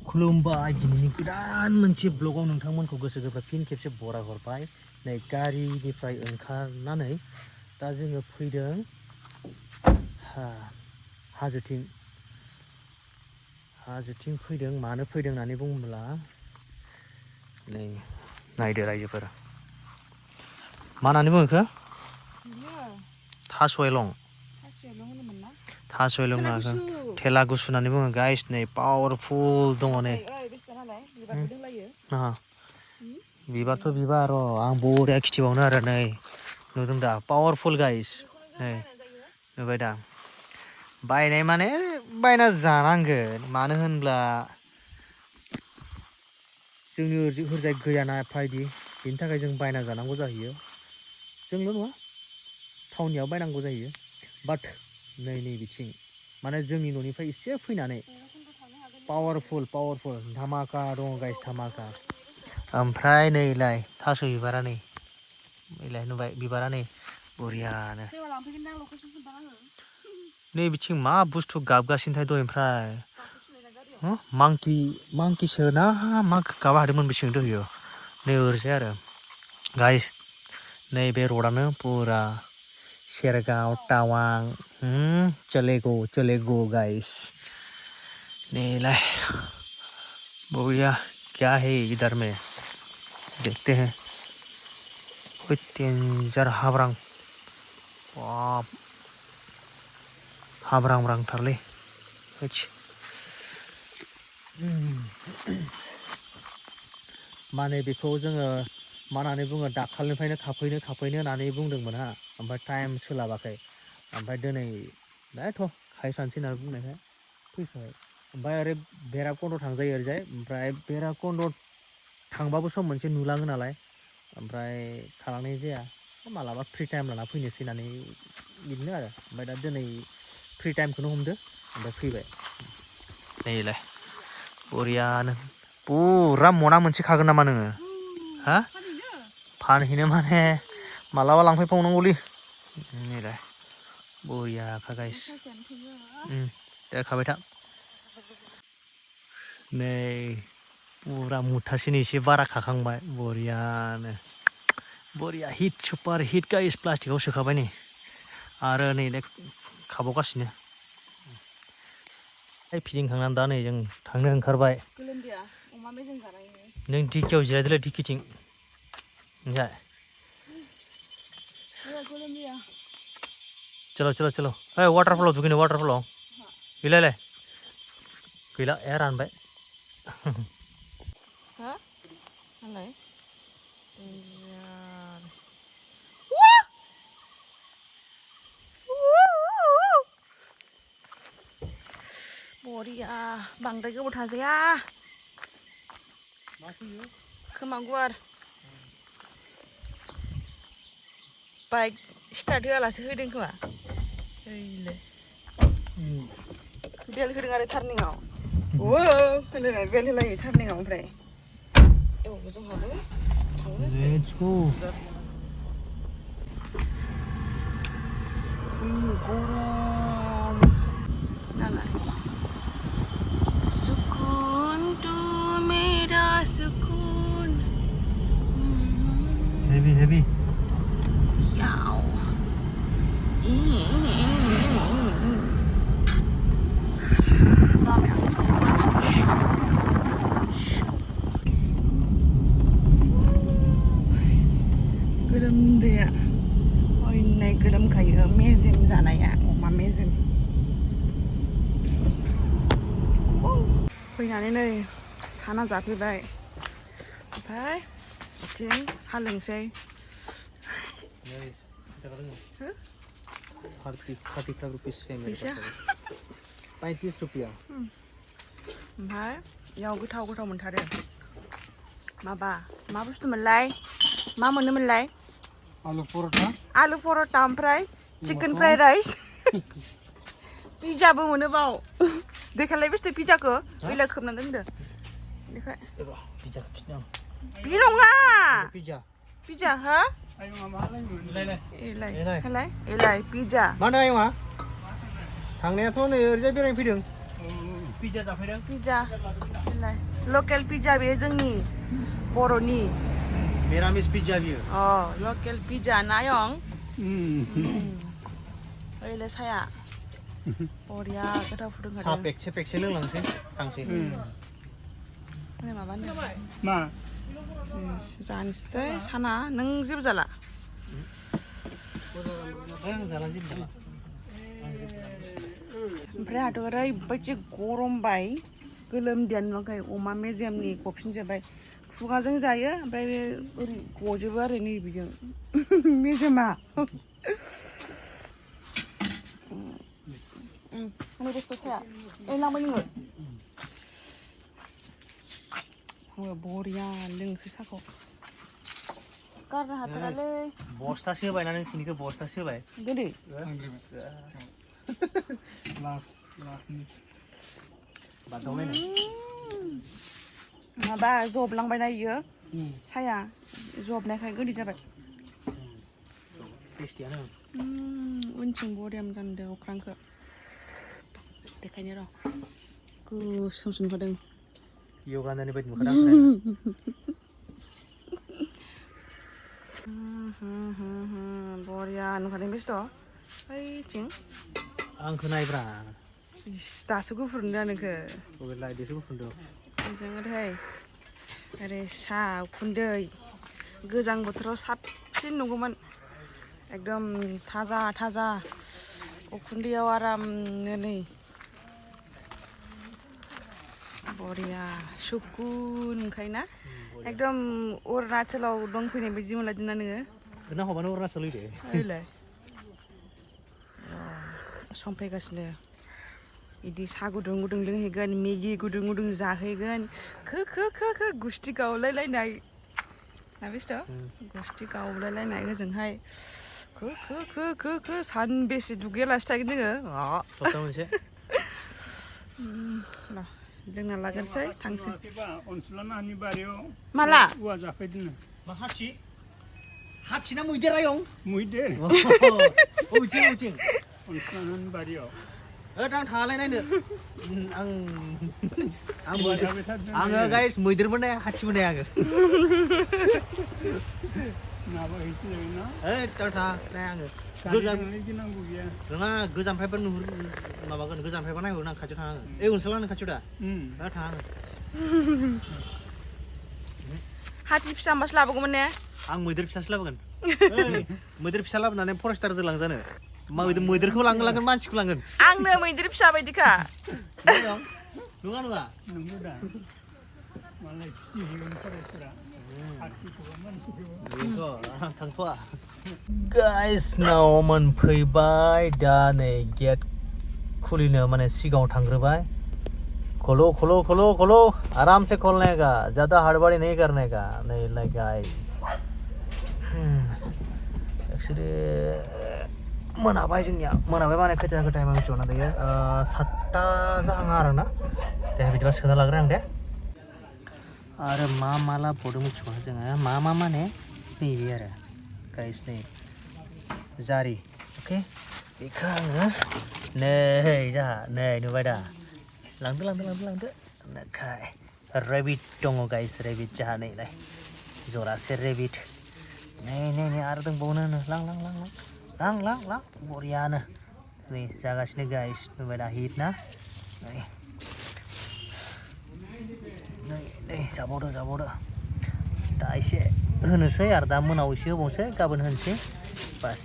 खुलुमबाय दिनैनि गोदान मोनसे ब्लगाव नोंथांमोनखौ गोसो गोरबोनिफ्राय फिन खेबसे बराय हरबाय नै गारिनिफ्राय ओंखारनानै दा जोङो फैदों हाजोथिं फैदों मानो फैदों होननानै बुङोब्ला नै नायदो रायजोफोर मा होननानै बुङो बेखौ थास' एलं थेला गुसु होननानै बुङो गाइस नै पावारफुल दङ नै बिबारथ' बिबार र' आं बरिया खिथिबावनो आरो नै नुदों दा पावारफुल गाइस नै नुबाय दा बायनाय माने बायना जानांगोन मानो होनब्ला जोंनि ओरैजाय गैयाना एफादि बेनि थाखाय जों बायना जानांगौ जाहैयो जोंल' नङा टाउननियाव बायनांगौ जाहैयो बाट नै बिथिं माने जोंनि न'निफ्राय एसे फैनानै पावारफुल धामाका दङ गाइस धामाका ओमफ्राय नैलाय थास' बिबारा नैलाय नुबाय बिबारा नै बरियानो नै बिथिं मा बुस्थु गाबगासिनोथाय दहायनिफ्राय मांकिसो ना मा गाबा हादोंमोन बिसिं दहयो नै ओरैजाय आरो गाइस नै बे रडआनो पुरा सेरगांव टावां चले गो गाइस नैलाय बढ़िया क्या है इधर में देखते हैं कोई डेंजर हाब्रां बाप हाब्रां थारलै माने बेखौ जोङो मा होननानै बुङो दाखालिनिफ्रायनो खाफैनो होननानै बुंदोंमोन हा ओमफ्राय टाइम सोलाबाखै ओमफ्राय दिनै दाथ' खाहैखानोसै होननानै बुंनायखाय फैखाबाय ओमफ्राय ओरै भैरबकुन्द थांजायो ओरैजाय ओमफ्राय भैरबकुन्द थांबाबो सम मोनसे नुलाङो नालाय ओमफ्राय थालांनाय जाया मालाबा फ्रि टाइम लाना फैनोसै होननानै बिदिनो आरो ओमफ्राय दा दिनै फ्रि टाइमखौनो हमदो ओमफ्राय फैबाय नैलाय बरियानो पुरा मना मोनसे खागोन नामा नोङो हा फानहैनो माने मालाबा लांफैबावनांगौलै नैलाय बरियाखा गाइस देखाबाय था नै पुरा मुथासेनि एसे बारा खाखांबाय बरियानो बरिया हिट सुपार हिट गाइस प्लास्टिकआव सोखाबाय नै आरो नै खाबावगासिनो फिदिंखांनानै दा नै जों थांनो ओंखारबाय नों दिकियाव जिरायदोलै दिकिथिं मिथिबाय चलो ओइ वाटारफलाव दुगैनो वाटारफलाव गैलालाय गैला रानबाय बरिया बांद्राय गोबाव थाजाया खोमा गुवार बाइक स्टार्ट होआलासे होदों खोमा बेल होदों आरो टार्निंआव होनदों बेल होलायो टार्निंआव ओमफ्राय जोंहाबो थांनोसै जि गरम नालाय सुकुन तू मेरा सुकुन हेवी याव गोलोमदैया अयनाय गोलोमखायो मेजेम जानाया अमा मेजेम फैनानै नै साना जाफैबाय ओमफ्राय बिथिं साहा लोंसै 35 रुपीस है मेरे पास 35 रुपया ओमफ्राय बेयाव गोथाव मोनथारो माबा मा बुस्थुमोनलाय मा मोनोमोनलाय आलु पर'टा ओमफ्राय चिकेन फ्राइड राइस पिज्जाबो मोनो बाव देखायलाय बुस्थु पिज्जाखौ ओइलाय खोबना दोनदो देखाय बे नङा पिज्जा हा एलाय पिज्जा मा होनो आयंआ थांनायाथ' नै ओरैजाय बेरायनो फैदों पिज्जा जाफैदों पिज्जा नायलाय लकेल पिज्जा बेयो जोंनि बर'नि मिरामिस पिज्जा बियो अ लकेल पिज्जा नायं ओइलाय साया बरिया गोथाव साहा फुदुंखादों पेकसे लोंलांसै थांसै नै माबा होनदों मा जानोसै साना नों जेबो जाला आं जाला जेबो जाला ओमफ्राय आंहाथ' ओरैबायदि गरमबाय गोलोमदैयानो नुवाखै अमा मेजेमनि गफिनजोब्बाय खुगाजों जायो ओमफ्राय बे ओरै गजोबो आरो नै बेजों मेजेमा आंनि बुस्थु थाया ओइ लांबाय नोङो आङो बरिया लोंसै साखौ गारनो हाथारालै बस्थासो होबायना नोंसिनिखौ बस्थासो होबाय गोदै बादावलायनाय माबा जबलांबायना इयो साया जबनायखाय गोदै जाबाय टेस्टियानो उनथिं बरिया मोजां नुदों अख्रांखौ देखायनो र' गोसोमसो नुखादों योगानानि बायदि नुखादों बरिया नुखादों बेस्थ' ओइथिं आंखौ नायब्रा दासो गुफुर नुदों नोंखौ बबे लाइटजोंसो गुफुरदों बेजों ओरैहाय ओरै साहा उखुन्दै गोजां बोथोराव साबसिन नुगौमोन एकदम थाजा उखुन्दैयाव आरामनो नै बरिया सुकुन मोनखायोना एकदम अरुणाचलाव दंफैनाय बायदि मोनलायदोंना नोङो ना हबानो अरुणाचल दे ओइलाय संफैगासिनो बिदि साहा गुदुं लोंहैगोन मेगि गुदुं जाहैगोन खो गुस्थि गावलायलायनाय ना बेस्थ' गुस्थि गावलायलायनाय ओजोंहाय खो सानबेसे दुगैयालासे थागोन जोङो सप्ता मोनसे लोंना लाग्रोसै थांसै अनसुलानि बारियाव माला औवा जाफैदों मा हाथिना मैदेर आयं मैदेर बबेथिं अनसुलानि बारियाव आं थाङालाय नायनो जाबाय थादों आङो गाइस मैदेरबो नाया हाथिबो नाया आङो माबा हैसो ना ओइ थाङा नाया आङो गिनांगौ गैया नङा गोजाननिफ्रायबो माबागोन गोजाननिफ्रायबो नायहरगोन आं खाथियाव थाङा आङो ओइ ओनसोलानो खाथियाव दा थाङा आङो हाथि फिसा मासो लाबोगौमोन ने आं मैदेर फिसासो लाबोगोन मैदेर फिसा लाबोनानै फरेस्टारजों लांजानो मैदेरखौ लांगोन मानसिखौ लांगोन आंनो मैदेर फिसा बायदिखा नङा नंगौ दा मालाय फिसिहैगोन फरेस्टारा आं थांथ'वा गाइस नाव मोनफैबाय दा नै गेट खुलिनो माने सिगाङाव थांग्रोबाय खोलो आराम से खोलने का ज़्यादा हड़बड़ी नहीं करने का नहीं लाइक गाइस एक्चुअली मोनाबाय जोंनिया मोनाबाय माने खैथा टाइम मिथिबावना दायो 7ता जाहां आरोना दे बिदिबा सोना लाग्रो आं दे आरो मा लाबोदों मिथिबाङा जोङो मा माने नैबे आरो गाइस नै जारि अके बेखौ आङो नै जाहा नै नुबाय दा लांदो नाखाय रेबिट दङ गाइस रेबिट जाहा नैलाय जरासे रेबिट नै आरो दंबावनो लां बरियानो नै जागासिनो गाइस नुबाय दा हिट ना नै जाबावदो दा एसे होनोसै आरो दा मोनाव एसे होबावनोसै गाबोन होनोसै बास